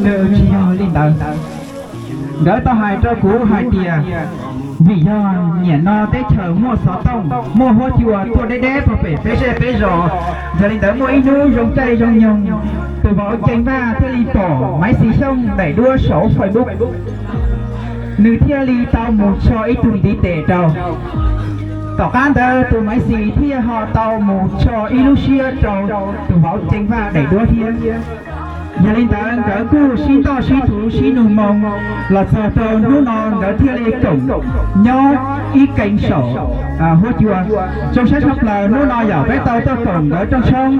Nws tsis yog li ntawd. Nkawd tau hais rau kuv hais tias, vim yog niaj no teb chaws muaj xov tooj, muaj huab cua tuaj deb deb pog pem peb zej peb zos, yog li ntawd muaj ib hnub zoo caij zoo nyoog, tus vauv Cees Vaj thiaj li pom Maiv Xis Xyooj daim duab saum Facebook. Nws thiaj li tau mus tso ib tug ntiv tes rau. Tom qab ntawd tus Maiv Xis thiaj ho tau mus tso ib lub siab rau tus vauv Cees Vaj daim duab thiab. Yog li ntawd nkawd kuj sib ntoj sib thuv sib nug moo los txog rau hnub no nkawd thiaj li koom nyob ib kees saum huab cua. Zoo siab tshaj plaws hnub no yog peb tau tuaj koom nkawd rooj tshoob.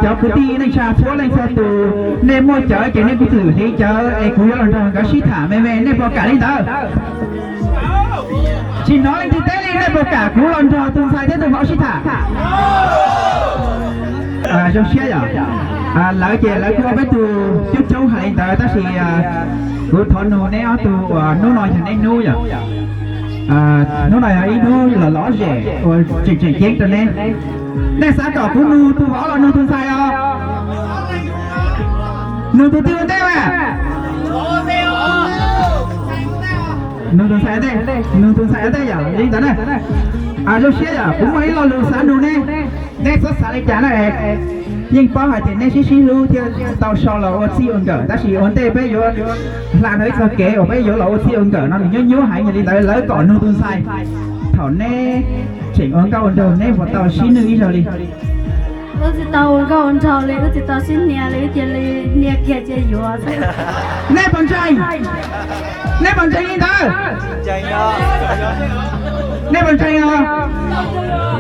Cov kwv tij neej tsa txhua leej txhua tus, nej muaj cawv ces nej kuj txwm hliv cawv es kuv yuav los nrog nkawd sib tham me me, nej puas kam li ntawd? Tsis hnov leej twg teb li, nej puas kam kuv los nrog tus ntxhais thiab tus vauv sib tham? Zoo siab yom. Lawv ces lawv kuj ua peb tug coob coob hais li ntawd tab sis kuv thov nug neb ob tug uas hnub no yog neb hnub yom. Hnub no yog ib hnub lom lom zem uas tseem tseem ceeb rau neb. Nej xav kom kuv nug tus vauv los nug tus ntxhais os? Nug tus twg ua ntej mas? Nug tus ntxhais ua ntej, nug tus ntxhais ua ntej yom, li ntawd na. Zoo siab yom, kuv muaj ib lo lus xav nug neb, neb txhob xav li cas na. Yeej paub hais tias neb sib sib hlub thiaj tau so los ua txij ua nkawm, tab sis ua ntej peb yuav hla rau ib txoj kev uas peb yuav los ua txij ua nkawm no nws nyuaj nyuaj heev, yog li ntawd lawv kom nug tus ntxhais, thaum neb tseem ua nkauj ua nraug neb puas tau sib nwj ib zaug li? Wb tsis tau ua nkauj ua nraug li, wb tsis tau sib hnia li, wb cia li hnia kiag cia yuav xwb. Nej puas ntseeg? Nej puas ntseeg li ntawd? Nej puas ntseeg os?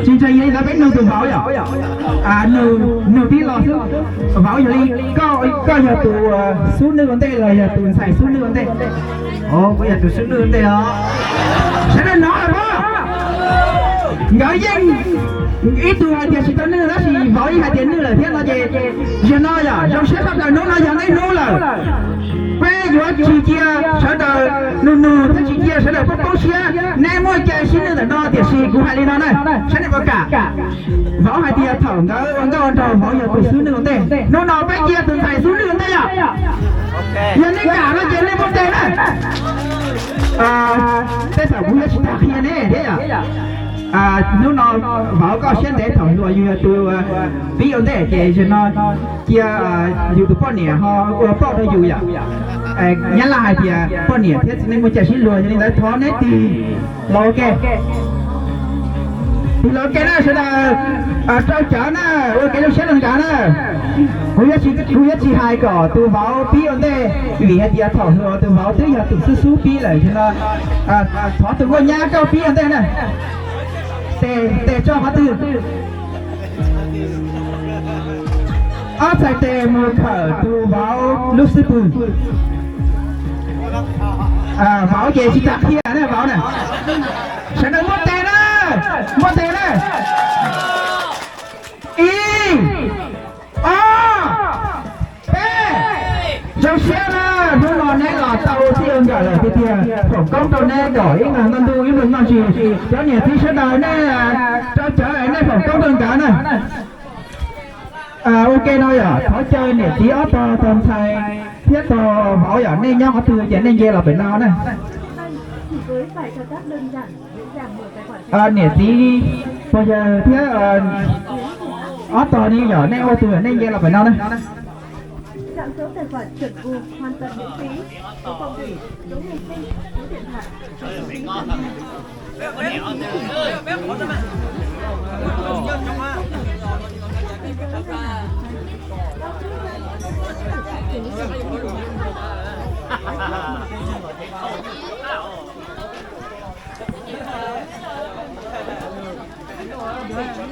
Tsis ntseeg li ntawd peb nug tus vauv yom. Nug tib lo xwb. Vauv, yog li koj, koj yog tus xub nwj ua ntej los yog tus ntxhais xub nwj ua ntej? Kuv yog tus xub nwj ua ntej os. Sawv daws hnov lawm pob? Nkawd yeej ib tug hais tias tsis tau nwj tab sis vauv yeej hais tias nwj lawm thiab no ces, yog no yom, zoo siab tshaj plaws, hnub no yog neb hnub lawm. Peb yuav tsis cia sawv daws nug nug thiab tsis cia sawv daws poob poob siab. Neb muaj cai sib nwj ntawm no, tiam sis kuv hais li no na, saib nej puas kam. Vauv hais tias thaum nkawd ua nkauj ua nraug vauv yog tus xub nwj ua ntej, hnub no peb cia tus ntxhais xub nwj ua ntej yom. Yog nej kam no ces nej muab tes na. Tej thaum kuv yuav tsis tag qhia neb thiab yom. Hnub no vauv koj siab ntev thaum hluas yus yog tus pib ua ntej ces zaum no cia yus tus poj niam ho ua pauj rau yus yom. Nyab laj hais tias poj niam thiab txiv neej muaj cai sib luag, yog li ntawd thov neb tig los ua ke. Tig los ua ke na sawv daws, rau cawv na, ua kev zoo siab rau nkawd na. Kuv yuav tsis, kuv yuav tsis hais kom tus vauv pib ua ntej, vim hais tias thaum hluas tus vauv twb yog tus xub xub pib lawm, yog no thov tus nkauj nyab koj pib ua ntej na. Tes, tes tso qhov twg? Ob txhais tes mus khawm tus vauv lub xub pwg. Vauv ces tsis tas qhia na vauv na. Sawv daws muab tes na, muab tes na. Ib, ob, peb. Zoo siab na, hnub no neb los tau ua txij ua nkawm lawm tiag tiag. Foom koob rau neb kom ib nqag noj ntuj ib nqag noj ntsis. Cov niam txiv sawv daws nej rau cawv nej foom koob rau nkawd na. Ua ke no yom, thov caw niam txiv ob tog, tog ntxhais thiab tog vauv yom, nej nyob qhov twg ces nej nce los pem no na. Niam txiv, pog yawg thiab ob tog ni yom, nej ua twg nej nce los pem no na. Chọn số tài khoản chuyển vùng hoàn toàn miễn phí, số phòng gửi, số ngày sinh, số điện thoại, số chứng minh nhân dân.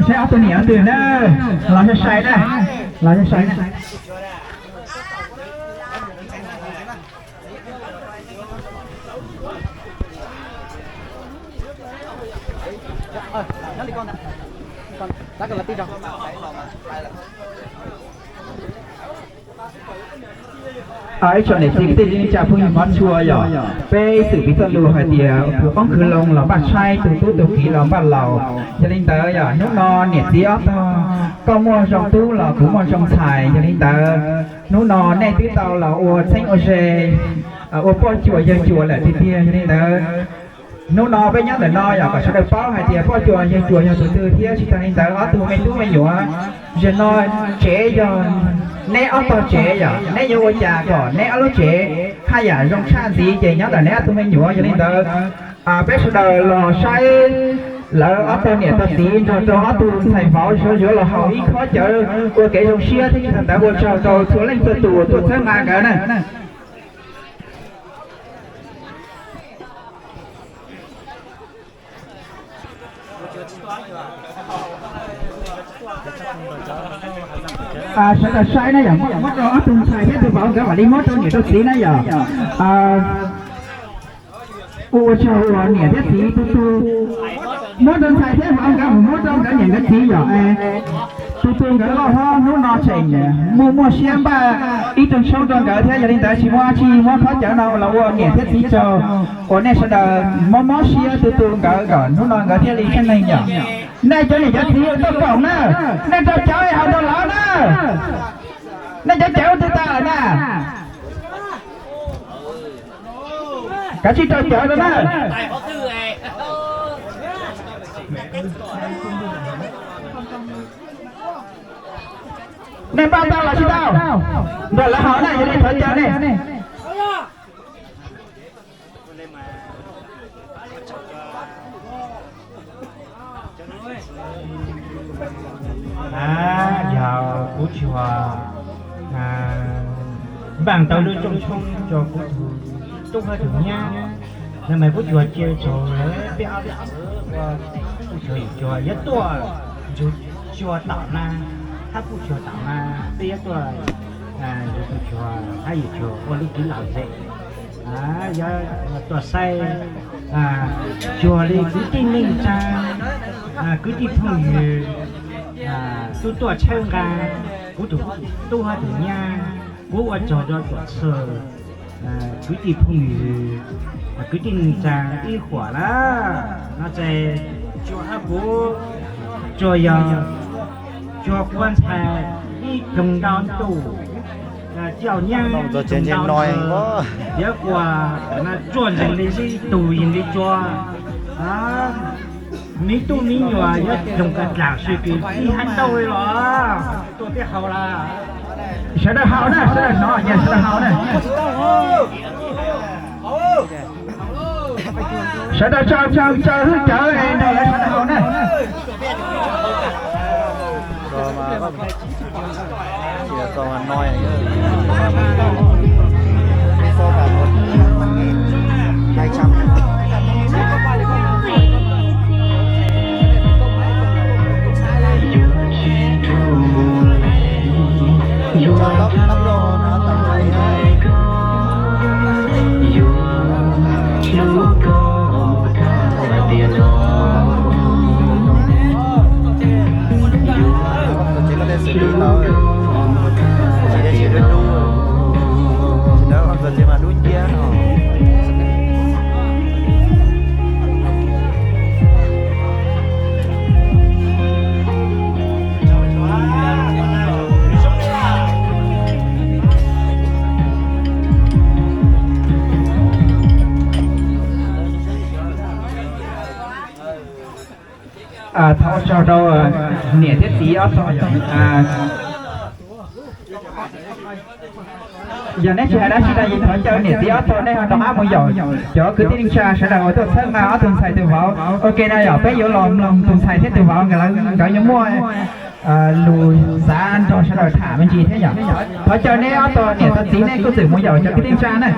Saib ob tug niam ob tug na, los sai sai na, los sai sai na. Ib tsoom niam txiv kwv tij neej tsa phooj ywg hmov tshua yog peb ib txwm piv txoj lus hais tias khwv qoob khwv loo los npaj tshaib, tu tub tu kiv los npaj laus. Yog li ntawd yog hnub no niam txiv ob tog, koj muaj zoo tub los kuv muaj zoo ntxhais. Yog li ntawd hnub no nej twb tau los ua txheeb ua ze, ua poj cuas yawg cuas lawm tiag tiag. Yog li ntawd hnub no peb nyob ntawm no yog kom sawv daws paub hais tias poj cuas yawg cuas yog tus twg thiab tsis tag li ntawd ob tug me tub me nyuam. Zaum no tsev yog neb ob tog tsev, yog neb yuav ua cas kom neb ob lub tsev haj yam zoo tshaj ntxiv ces nyob ntawm neb ob tug me nyuam. Yog li ntawd peb sawv daws los saib lawv ob tog niam tog txiv nrog rau ob tug ntxhais vauv yuav los haus ib khob cawv ua kev zoo siab thiab tsis tag ntawd ua tsaug rau txhua leej txhua tus uas tuaj txhawb nqa nkawd na. Sawv daws saib na yom, muab rau ob tug ntxhais thiab tus vauv nkawd mam li muab rau niam rau txiv na yom. Ua ua tsaug uas niam thiab txiv tu tu, muab rau ntxhais thiab vauv nkawd mus muab rau nkawd niam nkawd txiv yom. Tu tu nkawd loj hlob hnub no tseem muaj muaj siab npaj ib rooj tshoob rau nkawd thiab. Yog li ntawd tsis muaj dab tsi, muab khob cawv no los ua niam thiab txiv tsaug uas nej sawv daws mob mob siab tu tu nkawd kom hnub no nkawd thiaj li tseeb neeg yom. Nej cov niam cov txiv tuaj koom na, nej rau cawv hauv rau lawv na. Nej cov cawv twg tas lawm na? Kav tsij rau cawv rau na. Nej npaj tau los tsis tau? Nrog lawv haus na, yog li thov caw nej. Yog kuv tsuas npaj tau lub rooj tshoob rua kuv tug tub hab tug nyab, no mas kuv tsuas cia tsaug peb ob tug tub tsuag yim tsuag yuav tuaj nrug tsuag tom na, hab kuj tsuag tom na, peb yuav tuaj nrug tug tsuag hab yim tsuag ua lub kev lom zem. Yuav tuaj saib tsuag li kwv tij neej tsaa, kwv tij phooj ywg, tub tuaj tshawb nqa kuv tug tub hab tug nyab. Kuv ua tsaug rua tuam txhua kwv tij phooj ywg, kwv tij neej tsaa ib huam na. No ces tsuag hab kuv tsuas yog tsuag quab ntxhais ib tsoog ntau ntuj, coj nyab tsoog ntau ntuj, yuav ua tsuaj ntseeg li ib tug yeeg li tsuag. Me tub me nyuam yuav tsoog ka dlaag sw kws ib hab ntau li los tuaj peb haus lawm. Sawv daws haus na, sawv daws hnov, sawv daws haus na. Sawv daws tsaws tsaws tsaws hwj cawv es nrog lawv sawv daws haus na. Thov ua tsaug rau niam thiab txiv ob tog yom. Yog neb tsis hais dab tsi no ces thov caw niam txiv ob tog nej ho rov qab mus yaum cov kwv tij neej tsa sawv daws uas tuaj txhawb nqa ob tug ntxhais tus vauv ua ke no yom. Peb yuav los mloog tus ntxhais thiab tus vauv nkawd, nkawd yuav muaj lus xav nrog sawv daws tham me ntsis thiab yom. Thov caw neb ob tog niam tog txiv nej kuj txwm mus yaum cov kwv tij neej tsa na.